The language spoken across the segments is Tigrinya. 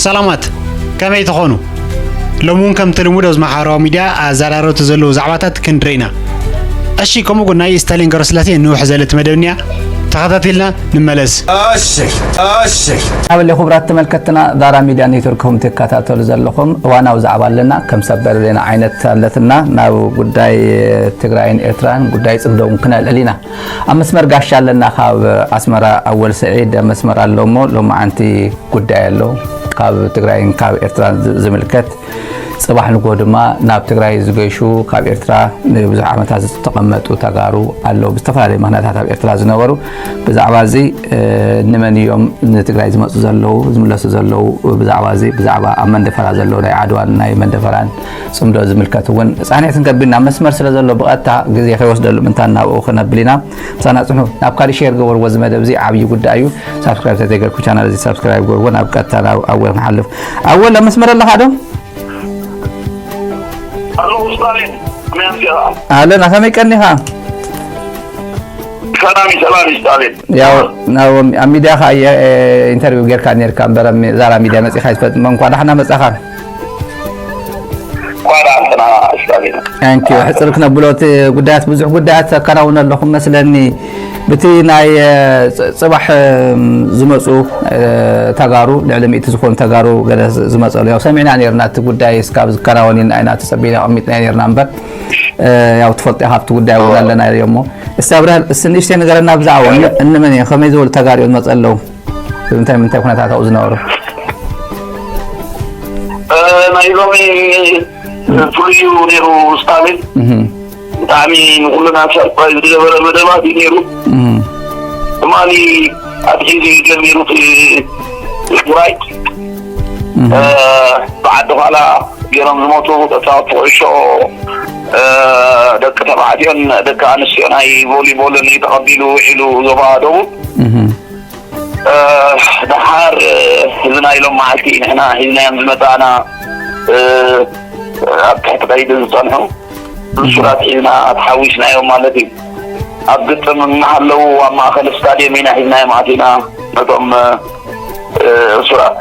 ሰላማት፣ ከመይ ትኾኑ? ሎሚ እውን ከምቲ ልሙድ ኣብዚ ማሕበራዊ ሚድያ ኣዘራረብቲ ዘለዉ ዛዕባታት ክንርኢ ኢና። እሺ፣ ከምኡ እውን ናይ ስታሊን ገብረስላሴ ንውሕ ዘለት መደብ እኒኣ፣ ተኸታቲልና ንመለስ። እሺ፣ እሺ። ኣበለ ክቡራት ተመልከትና ዛራ ሚድያ ኔትወርክ ከም ትከታተሉ ዘለኹም እዋናዊ ዛዕባ ኣለና። ከም ሰበር ዜና ዓይነት ኣለትና። ናብ ጉዳይ ትግራይን ኤርትራን ጉዳይ ጽምዶ እውን ክነልዕል ኢና። ኣብ መስመር ጋሻ ኣለና ካብ ኣስመራ ኣወል ስዒድ ኣብ መስመር ኣሎ እሞ ሎማዓንቲ ጉዳይ ኣሎ። ካብ ትግራይን ካብ ኤርትራን ዝ-፣ ዝምልከት ጽባሕ ንግሆ ድማ ናብ ትግራይ ዝገሹ ካብ ኤርትራ ንብዙሕ ዓመታት ዝተቐመጡ ተጋሩ ኣለዉ። ብዝተፈላለየ ምኽንያታት ኣብ ኤርትራ ዝነበሩ ብዛዕባ እዚ፣ እ፣ ንመን እዮም ንትግራይ ዝመጹ ዘለዉ፣ ዝምለሱ ዘለዉ፣ ብዛዕባ እዚ፣ ብዛዕባ ኣብ መንደፈራ ዘለዉ ናይ ዓድዋን ናይ መንደፈራን ጽምዶ ዝምልከት እውን ጻንሒት ክንገብር ኢና። መስመር ስለ ዘሎ ብቐጥታ ግዜ ከይወስደሉ ምንታን ናብኡ ክነብል ኢና። ምሳና ጽንሑ። ናብ ካልእ ሼር ገበርዎ፣ እዚ መደብ እዚ ዓብዪ ጉዳይ እዩ። ሳብስክራይብ ተዘይገርኩ ቻናል እዚ ሳብስክራይብ ገበርዎ። ናብ ቀጥታ ናብ ኣወል ንሓልፍ። ኣወል ኣብ መስመር ኣለኻ ዶ? ኣሎ፣ ስታሊን፣ ከመይ ኣምሲኻ? ኣለና፣ ከመይ ቀኒኻ? ሰላም እዩ፣ ሰላም እዩ፣ ስታሊን። ያው፣ ናብ፣ ኣብ ሚድያ ኸዓ የ-፣ ኢንተርቪው ጌርካ ኔርካ እምበር፣ ኣብ ሚ-፣ ዛራ ሚድያ መጺኻ ኣይትፈልጥን። እንኳን ደሓና መጻኻ። እንኳን ደሓና ስታሊን። ታንኪዩ። ሕጽር ክነብሎ፣ እቲ ጉዳያት፣ ብዙሕ ጉዳያት ተከናውኑ ኣለኹም መስለኒ። ብቲ ናይ፣ እ፣ ጽ-፣ ጽባሕ፣ እም፣ ዝመጹ፣ እ፣ ተጋሩ፣ ልዕሊ ሚእቲ ዝኾኑ ተጋሩ ገለ ዝ-፣ ዝመጸሉ፣ ያው ሰሚዕና ኔርና፣ እቲ ጉዳይ እስካብ ዝከናወን ኢልና ኢና ተጸቢና ኣቐሚጥና ኔርና እምበር፣ እ፣ ያው ትፈልጦ ኢኻ፣ ኣብቲ ጉዳይ እውን ኣለና እሞ። እስቲ ኣብርሃል፣ እስቲ ንእሽተይ ንገረና ብዛዕባ እን-፣ እንመን እዮም፣ ከመይ ዝበሉ ተጋሩ እዮም ዝመጹ ኣለዉ? ብምንታይ ምንታይ ኩነታት ኣብኡ ዝነበሩ? እ፣ ናይ ሎሚ ፍሉይ እዩ ነይሩ ስታሊን። እህ። ብጣዕሚ ንኩልና ሰርፕራይዝ ዝገበረ መደባት እዩ ነይሩ። እህ። ትማሊ ኣትሒዙ እዩ ጀሚሩ እቲ ትግራይ። እህ። እ፣ ብዓዲ ኋላ ገይሮም ዝሞቱ ተፃወትቲ ኩዕሾ፣ እ፣ ደቂ ተባዕትዮን ደቂ ኣንስትዮን ናይ ቮሊቦልን እዩ ተቐቢሉ ውዒሉ ዞባ ደቡብ። እህ። እ፣ ደሓር፣ እ፣ እዚ ናይ ሎም መዓልቲ ንሕና ሒዝናዮም ዝመጻእና፣ እ፣ ኣብ ትሕቲ ቀይዲ ዝጸንሑ እሱራት ሒዝና ተሓዊስናዮም ማለት እዩ። ኣብ ግጥም እናሃለዉ ኣብ ማእከል ስታድየም ኢና ሒዝናዮም ኣቲና ነቶም፣ እ፣ እሱራት።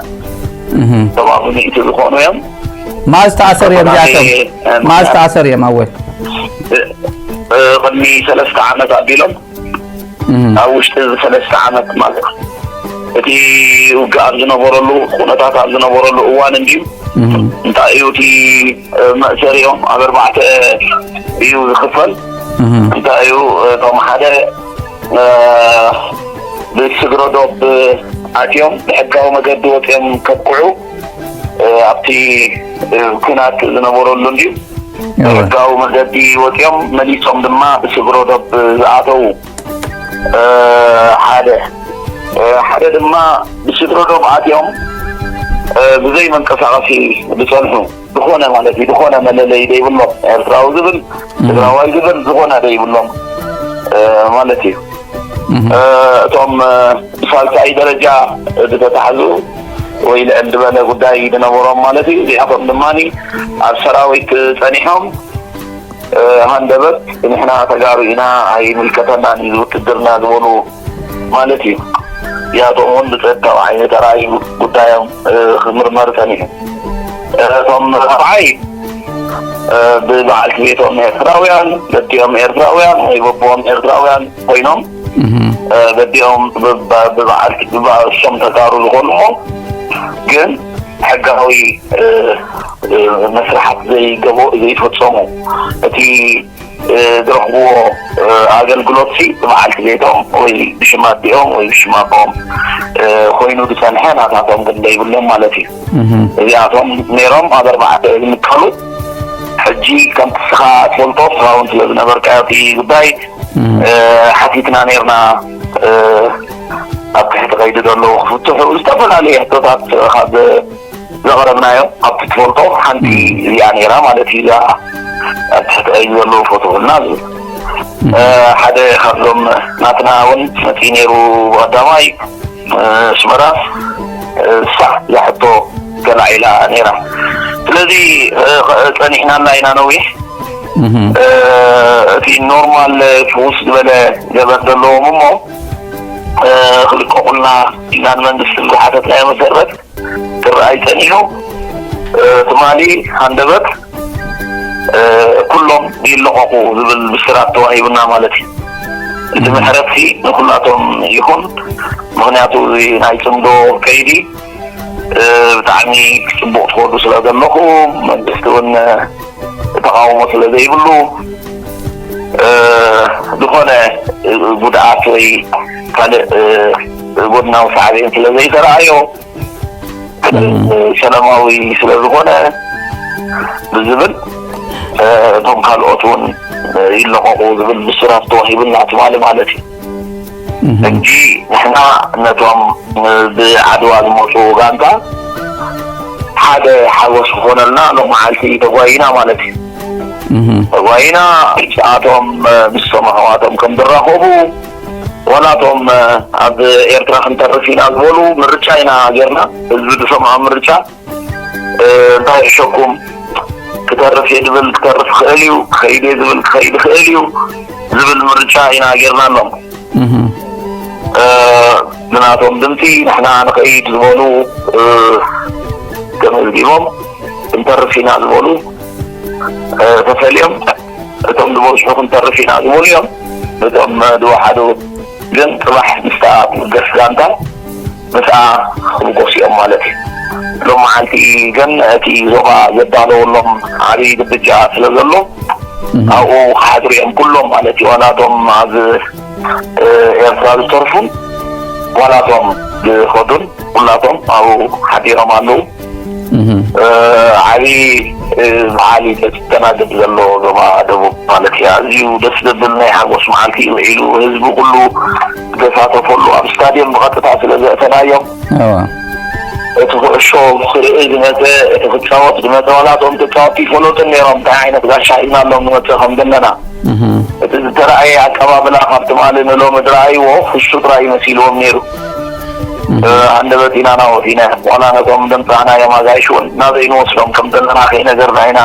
እህ። እቶም ኣብ ሚእቲ ዝኾኑ እዮም። መዓዝ ተኣሰሩ እዮም እዚኣቶም? እ፣ መዓዝ ተኣሰሩ እዮም ኣወል? እ፣ እ፣ ቅድሚ ሰለስተ ዓመት ኣቢሎም እህ። ኣብ ውሽጢ እዚ ሰለስተ ዓመት ማለት እቲ ውግእ ኣብ ዝነበረሉ፣ ኩነታት ኣብ ዝነበረሉ እዋን እንድዩ። እህ። እንታይ እዩ እቲ፣ እ፣ መእሰሪኦም ኣብ ኣርባዕተ እዩ ዝኽፈል። እህ። እንታይ እዩ፣ እቶም ሓደ፣ እ፣ ብስግረ ዶብ ኣትዮም ብሕጋዊ መገዲ ወፂኦም ከብቅዑ፣ እ፣ ኣብቲ፣ እ፣ ኲናት ዝነበረሉ እንድዩ። እወ። ብሕጋዊ መገዲ ወፂኦም መሊሶም ድማ ብስግረ ዶብ ዝኣተዉ፣ እ፣ ሓደ፣ እ፣ ሓደ ድማ ብስግረ ዶብ ኣትዮም፣ እ፣ ብዘይ መንቀሳቐሲ ዝፀንሑ ዝኾነ ማለት እዩ፣ ዝኾነ መለለይ ዘይብሎም ኤርትራዊ ዝብል፣ እህ። ትግራዋይ ዝብል ዝኾነ ዘይብሎም፣ እ፣ ማለት እዩ። እህ። እ፣ እቶም፣ እ፣ ብሳልሳይ ደረጃ ዝተታሕዙ ወይ ልዕል ዝበለ ጉዳይ ዝነበሮም ማለት እዩ። እዚኣቶም ድማ ኣብ ሰራዊት ጸኒሖም፣ እ፣ ሃንደበት ንሕና ተጋሩ ኢና ኣይምልከተናን እዩ ውትድርና ዝበሉ ማለት እዩ። እዚኣቶም እውን ብጸጥታዊ ዓይኒ ተራእዩ ጉዳዮም፣ እ፣ ክምርመር ጸኒሑ። እ፣ እቶም ራብዓይ፣ እ፣ ብበዓልቲ ቤቶም ኤርትራውያን፣ ደዲኦም ኤርትራውያን ወይ በቦኦም ኤርትራውያን ኮይኖም፣ እህ። እ፣ በዲኦም ብባ-፣ ብበዓል፣ ብባ-፣ እሶም ተጋሩ ዝኾኑ እሞ ግን ሕጋዊ፣ እ፣ እ፣ መስርሓት ዘይገበ-፣ ዘይፈጸሙ፣ እቲ፣ እ፣ ዝረኽብዎ፣ እ፣ ኣገልግሎት ሲ ብበዓልቲ ቤቶም ወይ ብሽም ኣዲኦም ወይ ብሽም ኣቦኦም፣ እ፣ ኮይኑ ዝጸንሐ ናታቶም ግን ዘይብሎም ማለት እዩ። እህ። እዚኣቶም ነይሮም ኣብ ኣርባዕተ ዝምቀሉ። ሕጂ ከምቲ ንስኻ ትፈልጦ፣ ንስኻ እውን ስለ ዝነበርካዮ እቲ ጉዳይ፣ እህ። እ፣ ሓቲትና ነይርና፣ እ፣ ኣብ ትሕቲ ቀይዲ ዘለዉ ክፍትሑ፣ ዝተፈላለዩ ሕቶታት ካብ ዘቕረብናዮ፣ ኣብቲ ትፈልጦ ሓንቲ እም። እዚኣ ነይራ ማለት እዩ። እዛ ኣብ ትሕቲ ቀይዲ ዘለዉ ፍትሑልና ዝብል። እም። እ፣ ሓደ ካብዞም ናትና እውን መፂኡ ነይሩ ብቐዳማይ፣ እ፣ ኣስመራ፣ እ፣ እሳ እዛ ሕቶ ገላዒላ ነይራ። ስለዚ፣ እ፣ ጸኒሕናላ ኢና ነዊሕ። እህ። እ፣ እቲ ኖርማል ፍኹስ ዝበለ ገበን ዘለዎም እሞ፣ እ፣ ክልቀቑልና ኢልና ንመንግስቲ ዝሓተትናዮ መሰረት፣ ጥሪ ርኣይ ጸኒሑ ትማሊ ሃንደበት ኩሎም ይለቐቑ ዝብል ብስራት ተዋሂቡና ማለት እዩ። እቲ ምሕረትሲ ንኩላቶም ይኹን። ምኽንያቱ እዚ ናይ ጽምዶ ከይዲ ብጣዕሚ ጽቡቕ ትኸዱ ስለ ዘለኹም መንግስቲ እውን ተቃውሞ ስለ ዘይብሉ ዝኾነ ጉድኣት ወይ ካልእ ጎድናዊ ሳዕቤን ስለ ዘይተረኣዮ ሰላማዊ ስለ ዝኾነ ብዝብል እቶም ካልኦት እውን ይለቐቑ ዝብል ብስራት ተዋሂቡና ትማሊ ማለት እዩ። ሕጂ ንሕና ነቶም ብዓድዋ ዝመፁ ጋንታ ሓደ ሓጎስ ክኾነልና ሎም መዓልቲ ተጓይና ማለት እዩ። ተጓይና ምስኣቶም ምስቶም ኣሕዋቶም ከም ዝራኸቡ ዋላቶም ኣብ ኤርትራ ክንተርፍ ኢና ዝበሉ ምርጫ ኢና ጌርና። ህዝቢ ዝሰምዖ ምርጫ እንታይ ይሸኩም ክተርፍ እየ ዝብል ክተርፍ ክእል እዩ፣ ክኸይድ እየ ዝብል ክኸይድ ክእል እዩ ዝብል ምርጫ ኢና ጌርናሎም። ብናቶም ድምፂ ንሕና ንኸይድ ዝበሉ ተመዝጊቦም፣ ክንተርፍ ኢና ዝበሉ ተፈልዮም፣ እቶም ዝበዝሑ ክንተርፍ ኢና ዝበሉ እዮም። እቶም ዝወሓዱ ግን ፅባሕ ምስታ ትምገስ ጋንታ ምስኣ ክብገሱ እዮም ማለት እዩ። ሎም መዓልቲ ግን እቲ ዞባ ዘዳለወሎም ዓብዪ ግብጃ ስለ ዘሎ ኣብኡ ክሓድሩ እዮም ኩሎም ማለት እዩ። ዋላቶም ኣብ ኤርትራ ዝተርፉን ዋላቶም ዝኸዱን ኩላቶም ኣብኡ ሓዲሮም ኣለዉ። ዓብዪ በዓል እዩ ዘስተናግድ ዘሎ ዞባ ደቡብ ማለት እዩ። ኣዝዩ ደስ ዘብል ናይ ሓጎስ መዓልቲ እዩ ውዒሉ። ህዝቢ ኩሉ ዝተሳተፈሉ ኣብ ስታድየም ብቐጥታ ስለ ዘእተናዮም እቲ ኩዕሾ ክርኢ ዝመፀ እቲ ክፃወት ዝመፀ ዋላ እቶም ተፃወቲ ይፈለጡ ነይሮም እንታይ ዓይነት ጋሻ ሒዝናሎም ንመፅእ ከም ዘለና። እቲ ዝተረኣየ ኣቀባብላ ካብ ትማሊ ንሎሚ ዝረኣይዎ ፍሹ ጥራይ እዩ መሲልዎም ነይሩ። ሃንደበት ኢና ናወት ኢና ዋላ ነቶም ደምፃእናዮም ኣጋይሽ እውን ናበይ ንወስዶም ከም ዘለና ከይነገርና ኢና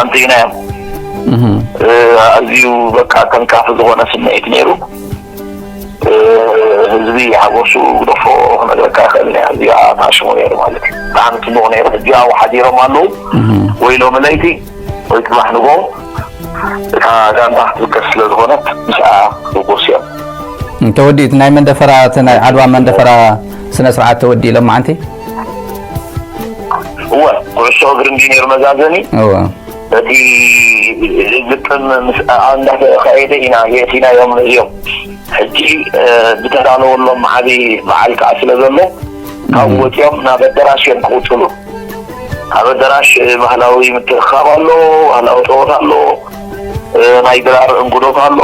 ኣምፅእናዮም። ኣዝዩ በቃ ተንካፊ ዝኾነ ስምዒት ነይሩ። ህዝቢ ሓጎሱ ግደፎ ክነግረካ ይኽእል እየ። ኣዝያ ታሽሙ ነይሩ ማለት እዩ። ብጣዕሚ ፅቡቕ ነይሩ። ሕጂ ኣብኡ ሓዲሮም ኣለዉ። ወይ ሎሚ ለይቲ ወይ ፅባሕ ንጎ እታ ጋንታ ክትብገስ ስለ ዝኾነት ምስኣ ክብገሱ እዮም። ተወዲኡ እቲ ናይ መንደፈራ እቲ ናይ ዓድዋ መንደፈራ ስነ ስርዓት ተወዲኡ ሎማዓንቲ? እወ ኩዕሶ እግሪ እንዲ ነይሩ መዛዘሚ። እወ እቲ ግጥም ምስ እንዳተኻየደ ኢና የእቲናዮም ነዚኦም። ሕጂ ዝተዳለወሎም ዓብዪ በዓል ከዓ ስለ ዘሎ ካብኡ ወፂኦም ናብ ኣደራሽ እዮም ክቕፅሉ። ኣብ ኣደራሽ ባህላዊ ምትእኽኻብ ኣሎ፣ ባህላዊ ፀወታ ኣሎ፣ ናይ ድራር እንጉዶት ኣሎ።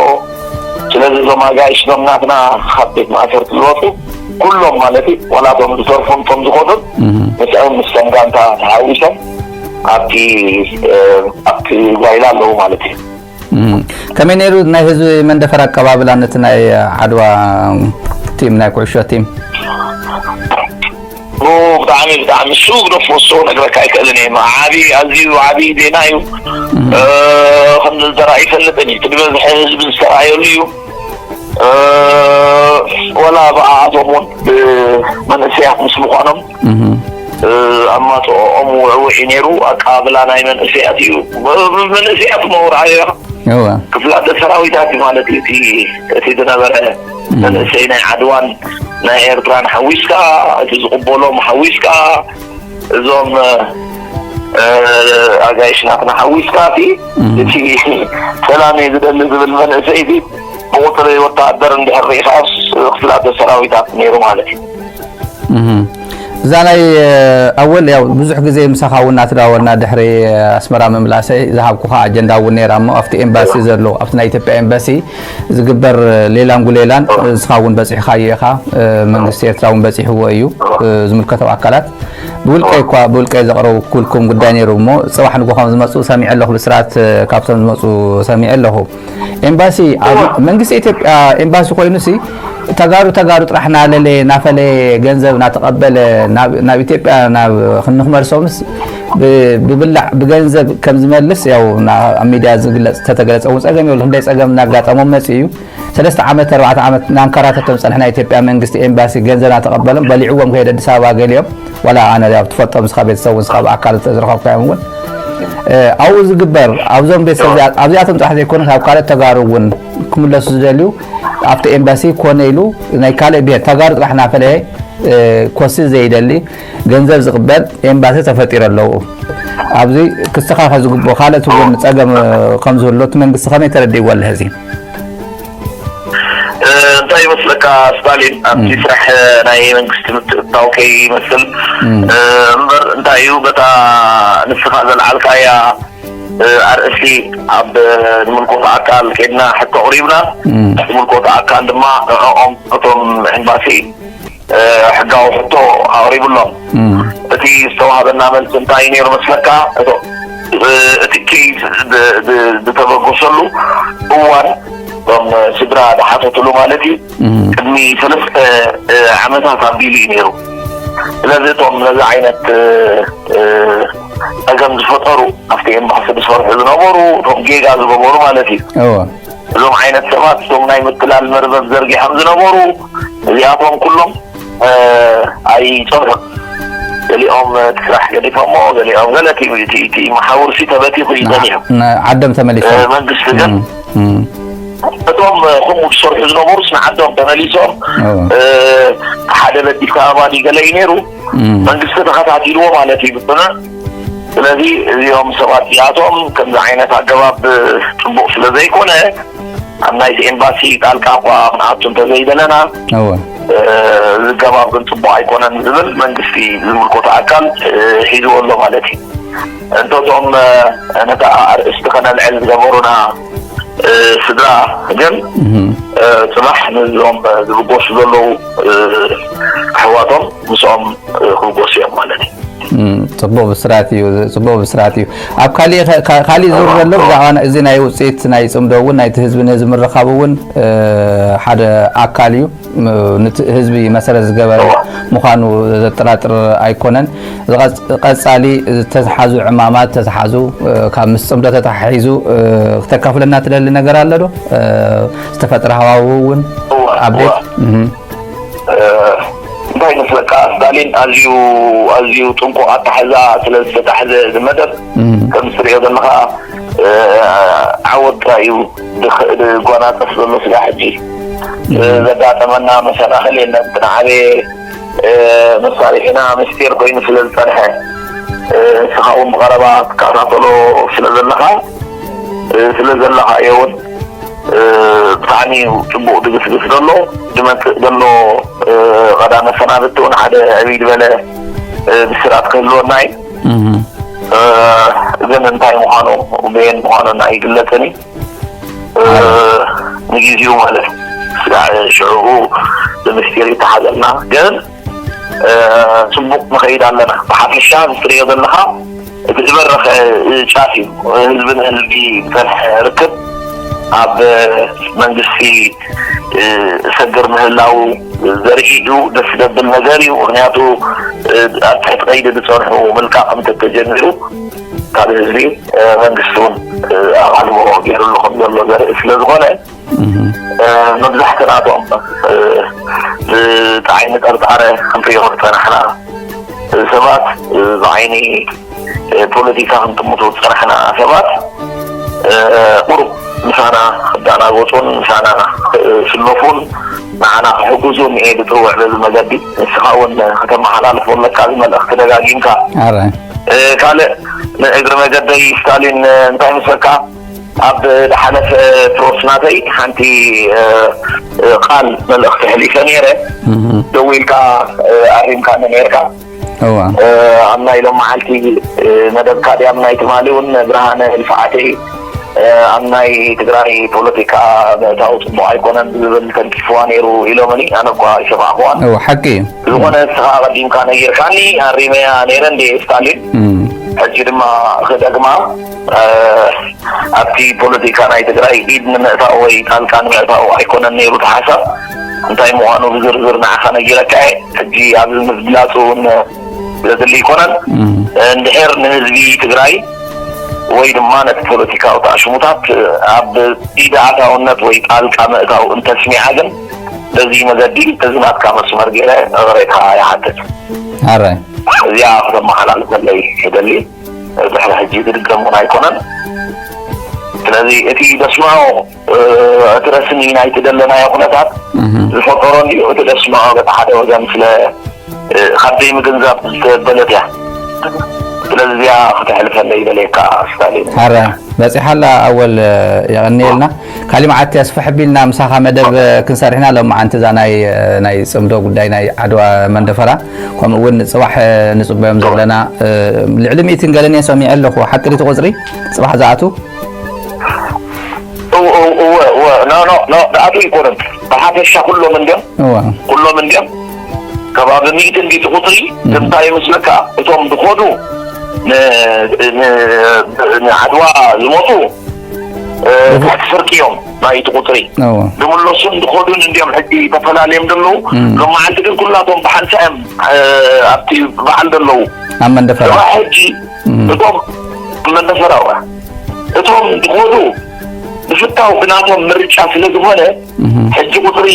ስለዚ እዞም ኣጋይሽ እዞም ናትና ካብ ቤት ማእሰርቲ ዝወፁ ኩሎም ማለት እዩ ዋላ እቶም ዝተርፉን እቶም ዝኸዱን ምስኦም ምስቶም ጋንታ ተሓዊሶም ኣብቲ ኣብቲ ጓይላ ኣለዉ ማለት እዩ። ከመይ ነይሩ ናይ ህዝቢ መንደፈር ኣቀባብላ ነቲ ናይ ዓድዋ ቲም ናይ ኩዕሾ ቲም? ብጣዕሚ ብጣዕሚ እሱ ግደፎ እሱ ነግረካ ኣይክእልን እየ። ዓብዪ ኣዝዩ ዓብዪ ዜና እዩ። ከምዚ ዝተረኣየ ይፈልጥን እዩ እቲ ዝበዝሐ ህዝቢ ዝተረኣየሉ እዩ። ወላ ብኣቶም እውን መንእሰያት ምስ ምዃኖም ኣማፅኦም ውዕውዕ እዩ ነይሩ። ኣቀባብላ ናይ መንእሰያት እዩ። መንእሰያት መውርዓዮ ክፍላተ ሰራዊታት እዩ ማለት እዩ። እቲ ዝነበረ መንእሰይ ናይ ዓድዋን ናይ ኤርትራን ሓዊስካ እቲ ዝቕበሎም ሓዊስካ እዞም ኣጋይሽ ናትና ሓዊስካ እቲ እቲ ሰላም እየ ዝደሊ ዝብል መንእሰይ እዚ ብቁፅሪ ወተሃደር እንድሕር ርኢኻስ ክፍላተ ሰራዊታት ነይሩ ማለት እዩ። እዛ ናይ ኣወል ያው ብዙሕ ግዜ ምሳኻ እውን እናተዳወልና ድሕሪ ኣስመራ ምምላሰይ ዝሃብኩኻ ኣጀንዳ እውን ነይራ እሞ ኣብቲ ኤምባሲ ዘሎ ኣብቲ ናይ ኢትዮጵያ ኤምባሲ ዝግበር ሌላን ጉሌላን ንስኻ እውን በፂሕኻዮ ኢኻ። መንግስቲ ኤርትራ እውን በፂሕዎ እዩ ዝምልከተው ኣካላት ብውልቀይ እኳ ብውልቀይ ዘቕረብኩልኩም ጉዳይ ነይሩ እሞ ፅባሕ ንጎ ከም ዝመፁ ሰሚዐ ኣለኹ። ብስራት ካብቶም ዝመፁ ሰሚዐ ኣለኹ። ኤምባሲ መንግስቲ ኢትዮጵያ ኤምባሲ ኮይኑ ሲ ተጋሩ ተጋሩ ጥራሕ እናለለየ እናፈለየ ገንዘብ እናተቐበለ ናብ ናብ ኢትዮጵያ ናብ ንክመልሶምስ ብ- ብብላዕ ብገንዘብ ከም ዝመልስ ያው ና- ኣብ ሚድያ ዝግለፅ ተተገለፀ እውን ፀገም የብሉ። ክንደይ ፀገም እናጋጠሞም መፅእ እዩ። ሰለስተ ዓመት ኣርባዕተ ዓመት እናንከራተቶም ፀንሐ ናይ ኢትዮጵያ መንግስቲ ኤምባሲ ገንዘብ እናተቐበሎም በሊዕዎም ከይደ ኣዲስ ኣበባ ገሊኦም ዋላ ኣነ ያው ትፈልጦም ንስኻ ቤተሰብ እውን ንስኻ ብኣካል ዝተዝረኸብካዮም እውን ኣብኡ ዝግበር ኣብዞም ቤተሰብ ኣብዚኣቶም ጥራሕ ዘይኮነ ካብ ካልኦት ተጋሩ እውን ክምለሱ ዝደልዩ ኣብቲ ኤምባሲ ኮነ ኢሉ ናይ ካልእ ብሄር ተጋሩ ጥራሕ እናፈለየ ኮሲ ዘይደሊ ገንዘብ ዝቕበል ኤምባሲ ተፈጢሩ ኣለዉ። ኣብዚ ክስተኻኸል ዝግብኦ ካልኦት እውን ፀገም ከም ዝህሉ እቲ መንግስቲ ከመይ ተረዲእዎ ኣሎ ሕዚ? እንታይ ይመስለካ ስታሊን ኣብቲ ስራሕ ናይ መንግስቲ ምትእትታው ከይመስል እምበር እንታይ እዩ በታ ንስኻ ዘልዓልካያ ኣርእስቲ ኣብ ዝምልኮቶ ኣካል ከድና ሕቶ ኣቕሪብና ዝምልኮቶ ኣካል ድማ ንዕኦም እቶም ኤምባሲ ሕጋዊ ሕቶ ኣቕሪብሎም እቲ ዝተዋህበና መልሲ እንታይ ነይሩ መስለካ እቲ ኬዝ ዝተበገሰሉ እዋን እቶም ስድራ ዝሓተትሉ ማለት እዩ ቅድሚ ሰለስተ ዓመታት ኣቢሉ እዩ ነይሩ ስለዚ እቶም ነዚ ዓይነት ፀገም ዝፈጠሩ ኣብቲ ኤምባሲ ዝሰርሑ ዝነበሩ እቶም ጌጋ ዝገበሩ ማለት እዩ እዞም ዓይነት ሰባት እቶም ናይ ምትላል መርበብ ዘርጊሖም ዝነበሩ እዚኣቶም ኩሎም ኣይፀንሑን ገሊኦም እቲ ስራሕ ገዲፎሞ ገሊኦም ገለ እቲ መሓውርሲ ተበቲኹ እዩ ፀኒሑ ዓዶም ተመሊሶም መንግስቲ ግን እቶም ከምኡ ዝሰርሑ ዝነበሩስ ንዓዶም ተመሊሶም ሓደ በዲፍካ ኣባዲ ገለ እዩ ነይሩ መንግስቲ ተኸታቲልዎ ማለት እዩ ብፅኑዕ ስለዚ እዚኦም ሰባት እዚኣቶም ከምዚ ዓይነት ኣገባብ ፅቡቕ ስለ ዘይኮነ ኣብ ናይቲ ኤምባሲ ጣልቃ እኳ ክንኣቱ እንተዘይደለና ዝገባብ ግን ፅቡቕ ኣይኮነን ዝብል መንግስቲ ዝምልኮቶ ኣካል ሒዝዎ ኣሎ ማለት እዩ እንተቶም ነታ ኣርእስቲ ከነልዕል ዝገበሩና ስድራ ግን ፅባሕ ነዞም ዝብጎሱ ዘለዉ ኣሕዋቶም ምስኦም ክብጎሱ እዮም ማለት እዩ ፅቡቅ ብስራት እዩ ፅቡቅ ብስራት እዩ ኣብ ካሊእ ካሊእ ዙር ዘሎ ብዛዕባ እዚ ናይ ውፅኢት ናይ ፅምዶ እውን ናይቲ ህዝቢ ንህዝቢ ምርኻብ እውን ሓደ ኣካል እዩ ህዝቢ መሰረት ዝገበረ ምዃኑ ዘጠራጥር ኣይኮነን ቀፃሊ ዝተዝሓዙ ዕማማት ተዝሓዙ ካብ ምስ ፅምዶ ተተሓሒዙ ክተካፍለና ትደሊ ነገር ኣሎ ዶ ዝተፈጥረ ሃዋው እውን ኣብ ቤት እንታይ መስለካ ስታሊን ኣዝዩ ኣዝዩ ጥንቁቕ ኣታሕዛ ስለ ዝተታሕዘ እዚ መደብ ከም ትሪኦ ዘለኻ ዓወት ጥራይ እዩ ዝጎናፀፍ ዘሎ ስጋ ሕጂ ዘጋጠመና መሰናኽል የለን እቲ ንዓበየ መሳርሒና ምስጢር ኮይኑ ስለ ዝፀንሐ ንስኻ እውን ብቐረባ ትከታተሎ ስለ ዘለኻ ስለ ዘለኻዮ እውን ብጣዕሚ እዩ ፅቡቅ ድግስግስ ዘሎ ድመፅእ ዘሎ ቀዳመ ሰናብቲ እውን ሓደ ዕብይ ዝበለ ብስራት ክህልወና እዩ ግን እንታይ ምዃኑ በየን ምዃኑ ኣይግለፅን እዩ ንግዜኡ ማለት ሽዑ ብምስጢር ይተሓዘልና ግን ፅቡቅ ንኸይድ ኣለና ብሓፈሻ ዝትሪኦ ዘለካ እቲ ዝበረኸ ጫፍ እዩ ህዝቢ ንህዝቢ ዝፀንሐ ርክብ ኣብ መንግስቲ ሰግር ምህላው ዘርኢ እዩ ደስ ዘብል ነገር እዩ ምክንያቱ ኣብ ትሕቲ ቀይዲ ዝፀንሑ ምልቃቕ እንተተጀሚሩ ካብ ህዝቢ መንግስቲ እውን ኣቓልቦ ገይሩሉ ከም ዘሎ ዘርኢ ስለ ዝኾነ መብዛሕትናቶም ብጣዕሚ ጥርጣረ ክንሪኦ ዝፀናሕና ሰባት ብዓይኒ ፖለቲካ ክንጥምቱ ዝፀናሕና ሰባት ቁሩብ ምሳና ክዳናጎፁን ምሳና ክስለፉን ንዓና ክሕግዙ እኒኤ ዝፅውዕ በዚ መገዲ ንስኻ እውን ከተመሓላልፎ ኣለካ እዚ መልእኽቲ ደጋጊምካ ካልእ ንእግሪ መገደይ ስታሊን እንታይ ምስለካ ኣብ ዝሓለፈ ፕሮስ ናተይ ሓንቲ ቃል መልእኽቲ ሕሊፈ ነይረ ደዊልካ ኣሪምካኒ ነርካ ኣብ ናይ ሎም መዓልቲ መደብካ ድያም ናይ ትማሊ እውን ብርሃነ ልፍዓተይ ኣብ ናይ ትግራይ ፖለቲካ ምእታው ፅቡቅ ኣይኮነን ዝብል ተንኪፍዋ ነይሩ ኢሎምኒ ኣነ እኳ ይሰማዕክዋን ሓቂ እዩ ዝኾነ ንስኻ ኣቐዲምካ ነጊርካኒ ኣሪመያ ነይረ እንዴ ስታሊን ሕጂ ድማ ክደግማ ኣብቲ ፖለቲካ ናይ ትግራይ ኢድ ንምእታው ወይ ጣልቃ ንምእታው ኣይኮነን ነይሩ እቲ ሓሳብ እንታይ ምዃኑ ብዝርዝር ንዓኻ ነጊረካ እየ። ሕጂ ኣብዚ ምፍላጡ እውን ዘድሊ ኣይኮነን። እንድሕር ንህዝቢ ትግራይ ወይ ድማ ነቲ ፖለቲካዊ ተኣሽሙታት ኣብ ኢድ ኣታውነት ወይ ጣልቃ ምእታው እንተስሚዓ ግን በዚ መገዲ እዚ ናትካ መስመር ገይረ እቕሬታ ይሓትት። ኣራይ እዚኣ ክተመሓላልፈለይ ይደሊ። ድሕሪ ሕጂ ዝድገም እውን ኣይኮነን። ስለዚ እቲ ደስምዖ እቲ ረስሚ ናይቲ ደለናዮ ኩነታት ዝፈጠሮ እንዲዩ። እቲ ደስምዖ በቲ ሓደ ወገን ስለ ካብ ዘይምግንዛብ ዝተበለት እያ። ስለዚ እዚኣ ክተሕልፈለይ ይደልየካ ስታሊን። ኣረ በፂሓላ ኣወል የቐንየልና። ካሊእ መዓልቲ ኣስፍሕ ኣቢልና ምሳኻ መደብ ክንሰርሕ ኢና። ሎማዓንቲ እዛ ናይ ናይ ፅምዶ ጉዳይ ናይ ዓድዋ መንደፈራ ከምኡ እውን ፅባሕ ንፅበዮም ዘለና ልዕሊ ሚእትን ገለን እየ ሰሚዐ ኣለኹ። ሓቂ ድዩ እቲ ቁፅሪ ፅባሕ ዝኣቱ? እወ እወ እወ ኖ ኖ ኖ ንኣቱ ኣይኮነን። ብሓፈሻ ኩሎም እንድዮም እወ ኩሎም እንድዮም ከባቢ ሚእቲ እንዲቲ ቁፅሪ። እንታይ ይመስለካ እቶም ዝኸዱ ን- ን- ንዓድዋ ዝመፁ እ፣ ትሕቲ ፍርቂ እዮም ናይቲ ቁፅሪ እወ ዝምለሱን ዝኸዱን እንድዮም ሕጂ ተፈላለዮም ዘለዉ። ሎም መዓልቲ ግን ኩላቶም ብሓንሳ እዮም እ፣ ኣብቲ በዓል ዘለዉ። ኣብ መንደፈራ ጽባሕ ሕጂ እቶም መንደፈራዋ እቶም ዝኸዱ ብፍታው ብናቶም ምርጫ ስለ ዝኾነ ሕጂ ቁፅሪ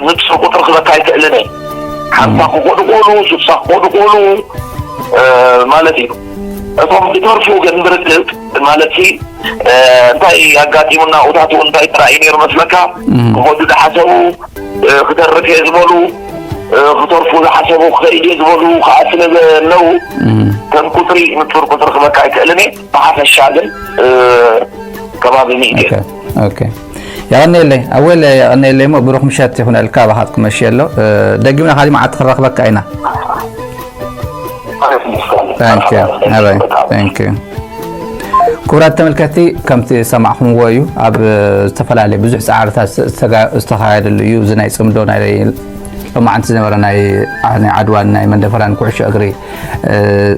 ንፁር ቁፅሪ ክበካ ኣይክእልን እየ። ሓምሳ ክኾዱ ክእሉ ስሳ ክኾዱ ክእሉ ማለት እዩ። እቶም ዝተርፉ ግን ብርግፅ ማለት ሲ እንታይ ኣጋጢሙና እውታት እውን እንታይ ጥራይ እዩ ነይሩ መስለካ? ክኸዱ ዝሓሰቡ ክተርፍ እየ ዝበሉ ክተርፉ ዝሓሰቡ ክኸይድ እየ ዝበሉ ከዓ ስለ ዘለዉ ከም ቁፅሪ ንፁር ቁፅሪ ክበካ ኣይክእልን እየ። ብሓፈሻ ግን ከባቢ ሚእቲ እየ። የቐንየለይ ኣወል፣ የቐንየለይ እሞ ብሩኽ ምሸት ይኹነልካ። ኣባኻት ክመሽ ኣሎ። ደጊምና ካሊእ መዓልቲ ክንረኽበካ ኢና። ክቡራት ተመልከትቲ፣ ከምቲ ዝሰማዕኹምዎ እዩ። ኣብ ዝተፈላለዩ ብዙሕ ፃዕርታት ዝተኻየደሉ እዩ። እዚ ናይ ፅምዶ ናይ ሎማዓንቲ ዝነበረ ናይ ዓድዋን ናይ መንደፈራን ኩዕሾ እግሪ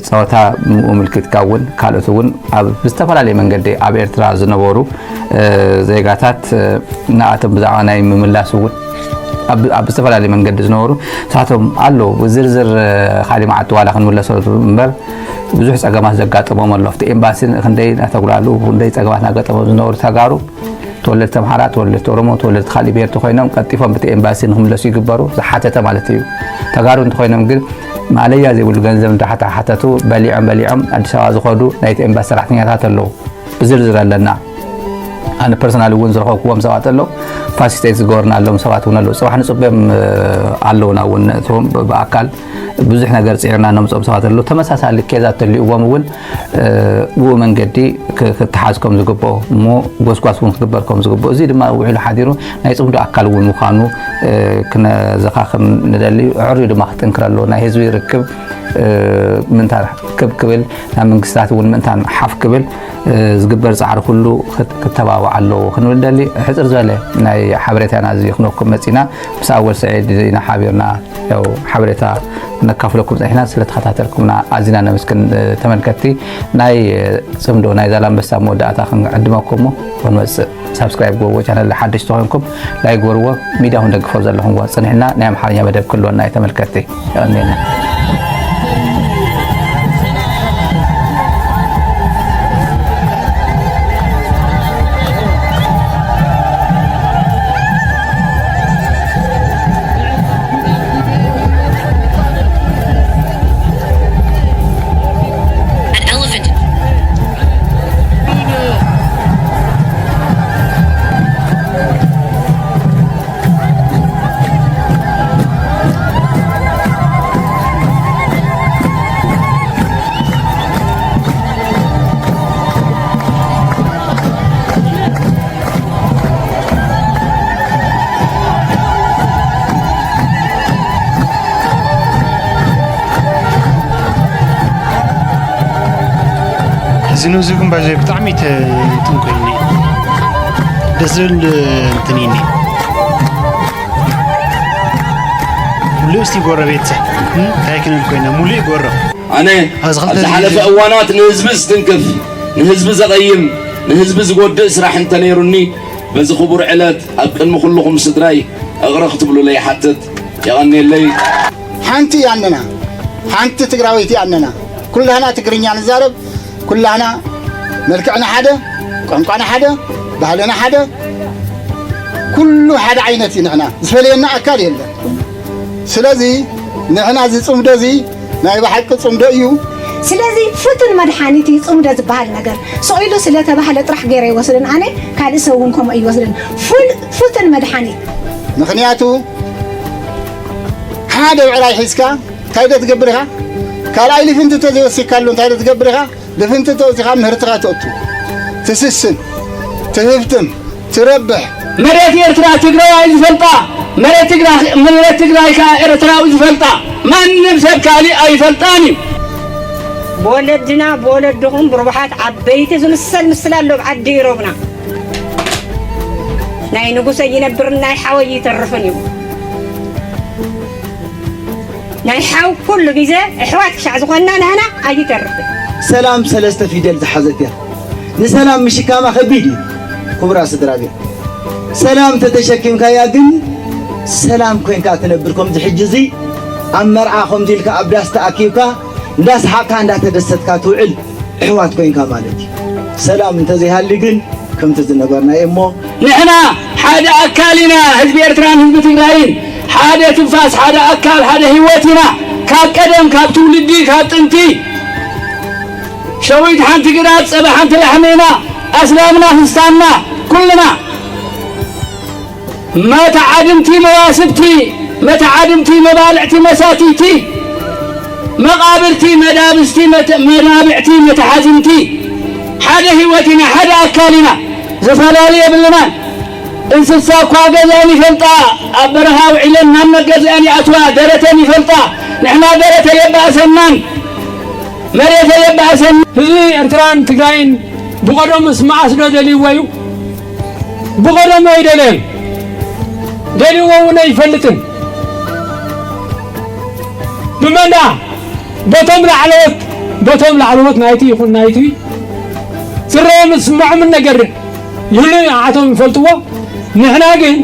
ፀወታ፣ ምኡ ምልክትካ እውን ካልኦት እውን ኣብ ዝተፈላለየ መንገዲ ኣብ ኤርትራ ዝነበሩ ዜጋታት ንኣቶም ብዛዕባ ናይ ምምላስ እውን ኣብ ዝተፈላለየ መንገዲ ዝነበሩ ንሳቶም ኣለዉ። ዝርዝር ካሊእ መዓልቲ ዋላ ክንምለሰሉ እምበር ብዙሕ ፀገማት ዘጋጠሞም ኣሎ። ኣብቲ ኤምባሲ ክንደይ እናተጉላሉ ክንደይ ፀገማት እናገጠሞም ዝነበሩ ተጋሩ ተወለድቲ ኣምሓራ፣ ተወለድቲ ኦሮሞ፣ ተወለድቲ ካሊእ ብሄር ተኮይኖም ቀልጢፎም ብቲ ኤምባሲ ንክምለሱ ይግበሩ ዝሓተተ ማለት እዩ። ተጋሩ እንተኮይኖም ግን ማለያ ዘይብሉ ገንዘብ እንዳሓተሓተቱ በሊዖም በሊዖም ኣዲስ ኣበባ ዝኸዱ ናይቲ ኤምባሲ ሰራሕተኛታት ኣለዉ። ብዝርዝር ኣለና። ኣነ ፐርሰናል እውን ዝረኸብኩዎም ሰባት ኣለዉ። ፋሲሊቴት ዝገበርናሎም ሰባት እውን ኣለዉ። ፅባሕ ንፅበዮም ኣለዉና እውን ነእትዎም ብኣካል ብዙሕ ነገር ፅዒርና ነምፅኦም ሰባት ኣለዉ። ተመሳሳሊ ኬዛት ተልእዎም እውን ብኡ መንገዲ ክተሓዝ ከም ዝግብኦ እሞ ጎስጓስ እውን ክግበር ከም ዝግብኦ እዚ ድማ ውዒሉ ሓዲሩ ናይ ፅምዶ ኣካል እውን ምዃኑ ክነዘኻኽር ንደሊ። ኣዕርዩ ድማ ክጥንክር ኣለዎ። ናይ ህዝቢ ርክብ ምእንታን ክብ ክብል ናብ መንግስታት እውን ምእንታን ሓፍ ክብል ዝግበር ፃዕሪ ኩሉ ክተባባዕ ኣለዎ ክንብል ደሊ። ሕፅር ዝበለ ናይ ሓበሬታና እዚ ክነኩም መፂና ምስ ኣወል ሰዒድ ኢና ሓቢርና ያው ሓበሬታ ነካፍለኩም ፀኒሕና። ስለተኸታተልኩምና ኣዚና ነመስግን። ተመልከትቲ ናይ ፅምዶ ናይ ዛላንበሳ መወዳእታ ክንዕድመኩም እሞ ንመፅእ ሳብስክራይብ ግበርዎ። ቻነል ሓደሽ ተኾይንኩም ላይክ ግበርዎ። ሚድያኹም ደግፎ ዘለኹም ዋ ፅኒሕና ናይ ኣምሓርኛ መደብ ክህልወና እዩ። ተመልከትቲ የቐንየና። እዚ ንዚ ጉንባር እዚ ብጣዕሚ ትንኮይኒ ደስ ዝብል እንትን ይኒ ሙሉእ እስቲ ጎረቤት እንታይ ክንብል ኮይና ሙሉእ ጎረብ ኣነ ኣብ ዝሓለፈ እዋናት ንህዝቢ ዝትንክፍ ንህዝቢ ዘቐይም ንህዝቢ ዝጎድእ ስራሕ እንተነይሩኒ በዚ ክቡር ዕለት ኣብ ቅድሚ ኩልኹም ስድራይ እቕረ ክትብሉለይ ይሓትት። የቐንየለይ። ሓንቲ ያነና፣ ሓንቲ ትግራወይቲ ያነና። ኩላህና ትግርኛ ንዛረብ፣ ኩላህና መልክዕና ሓደ፣ ቋንቋና ሓደ፣ ባህልና ሓደ፣ ኩሉ ሓደ ዓይነት እዩ። ንሕና ዝፈለየና ኣካል የለን። ስለዚ ንሕና እዚ ጽምዶ እዚ ናይ ብሓቂ ጽምዶ እዩ። ስለዚ ፍቱን መድሓኒት እዩ ጽምዶ ዝበሃል ነገር። ስቕ ኢሉ ስለተባህለ ጥራሕ ገይረ ይወስድን ኣነ፣ ካልእ ሰብ እውን ከምኡ ይወስድን። ፍል-፣ ፍቱን መድሓኒት። ምኽንያቱ ሓደ ብዕራይ ሒዝካ እንታይ ዶ ትገብር ኢኻ? ካልኣይ ልፍንቲ ተዘይወሲድካሉ እንታይ ዶ ትገብር ኢኻ? ልፍንቲ ተወሲኻ ምህርትኻ ተእቱ፣ ትስስን፣ ትህብትም፣ ትረብሕ። መሬት ኤርትራ ትግራዋይ ዝፈልጣ፣ መሬት ትግራ-፣ መሬት ትግራይ ከኣ ኤርትራዊ ዝፈልጣ፣ ማንም ሰብ ካልእ ኣይፈልጣን እዩ። ብወለድና ብወለድኹም ብርቡሓት ዓበይቲ ዝምሰል ምስላ ኣሎ ኣብ ዓዲ ኢሮብና። ናይ ንጉሰ ይነብርን ናይ ሓወይ ይተርፍን እዩ። ናይ ሓው ኩሉ ግዜ ኣሕዋት ክሻዕ ዝኾንና ንሕና ኣይተርፍን። ሰላም ሰለስተ ፊደል ዝሓዘት እያ። ንሰላም ምሽካማ ከቢድ እዩ። ክቡራ ስድራ ቤት፣ ሰላም ተተሸኪምካያ ግን ሰላም ኮይንካ ትነብር። ከምዚ ሕጂ እዚ ኣብ መርዓ ከምዚ ኢልካ ኣብ ዳስ ተኣኪብካ እንዳሰሓቕካ እንዳተደሰትካ ትውዕል። ኣሕዋት ኮይንካ ማለት እዩ። ሰላም እንተዘይሃሊ ግን ከምቲ ዝነበርናዮ እሞ ንሕና ሓደ ኣካል ኢና። ህዝቢ ኤርትራን ህዝቢ ትግራይን ሓደ ትንፋስ፣ ሓደ ኣካል፣ ሓደ ህይወት ኢና። ካብ ቀደም፣ ካብ ትውልዲ፣ ካብ ጥንቲ ሸዊት ሓንቲ ግራት፣ ጸባ ሓንቲ ላሕሚ ኢና። ኣስላምና፣ ክርስታንና፣ ኩልና መተዓድምቲ መዋስብቲ፣ መተዓድምቲ መባልዕቲ መሳትይቲ፣ መቓብርቲ መዳብስቲ መተ-፣ መናብዕቲ መተሓዝምቲ፣ ሓደ ህይወት ኢና፣ ሓደ ኣካል ኢና፣ ዝፈላለ የብልናን። እንስሳ እኳ ገዝኣን ይፈልጣ፣ ኣብ በረኻ ውዒለን ናብ መገዝኣን ይኣትዋ፣ ደረተን ይፈልጣ፣ ንሕና ደረተ የባእሰናን። መሬት የባእሰን። ህዝቢ ኤርትራን ትግራይን ብቐደሙስ መዓስ ዶ ደልይዎ እዩ? ብቐደሙ ኣይደለየን። ደልይዎ እውን ኣይፈልጥን። ብመን ደኣ? በቶም ላዕለዎት፣ በቶም ላዕለዎት ናይቲ ይኹን ናይቲ ዝረኦም ዝስምዖምን ነገር ይህሉ እዩ፣ ንዓቶም ይፈልጥዎ። ንሕና ግን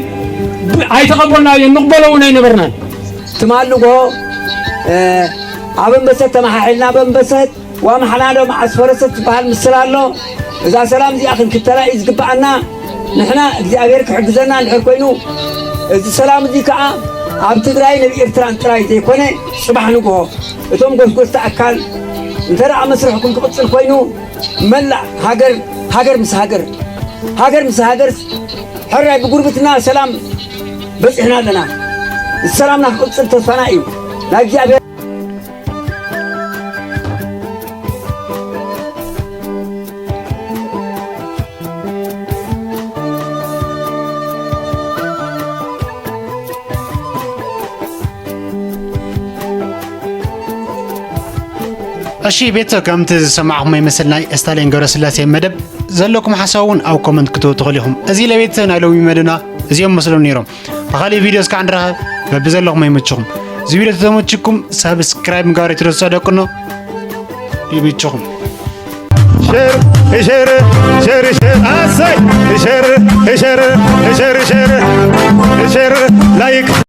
ብ-፣ ኣይተቐበልናዮን፣ ንቕበሎ እውን ኣይነበርናን። ትማሊ ጎ፣ እ፣ ኣብ ኣንበሰት ተመሓሒልና፣ ኣብ ኣንበሰት ዋምሓና ዶ መዓስ ፈረሰት ዝበሃል ምስል ኣሎ። እዛ ሰላም እዚኣ ክንክተላ እዩ ዝግብኣና። ንሕና እግዚኣብሔር ክሕግዘና እንድሕር ኮይኑ፣ እዚ ሰላም እዚ ከዓ ኣብ ትግራይን ኣብ ኤርትራን ጥራይ ዘይኮነ፣ ጽባሕ ንግሆ እቶም ጎስጎስቲ ኣካል እንተ ደኣ መስርሕኩም ክቕጽል ኮይኑ፣ መላእ ሃገር፣ ሃገር ምስ ሃገር፣ ሃገር ምስ ሃገር ሕራይ ብጉርብትና ሰላም በጺሕና ኣለና። ሰላምና ክቕጽል ተስፋና እዩ። ናይ እግዚኣብሔር እሺ ቤተሰብ፣ ከምቲ ዝሰማዕኹሞ ይመስል ናይ ስታሊን ገብረስላሴ መደብ። ዘለኩም ሓሳብ እውን ኣብ ኮመንት ክትህቡ ትኽእሉ ኢኹም። እዚ ለቤተሰብ ናይ ሎሚ መደብና እዚኦም መስሎም ነይሮም። ብኻሊእ ቪድዮ እስካዕ ንራኸብ፣ በብዘለኹም ይመችኹም። እዚ ቪድዮ ተተመችኩም ሳብስክራይብ ምግባር ኣይትረስዑ ደቅኖ። ይመችኹም። ሸር፣ ሸር፣ ሸር፣ ሸር፣ ኣሰይ! ሸር፣ ሸር፣ ሸር፣ ሸር፣ ሸር፣ ላይክ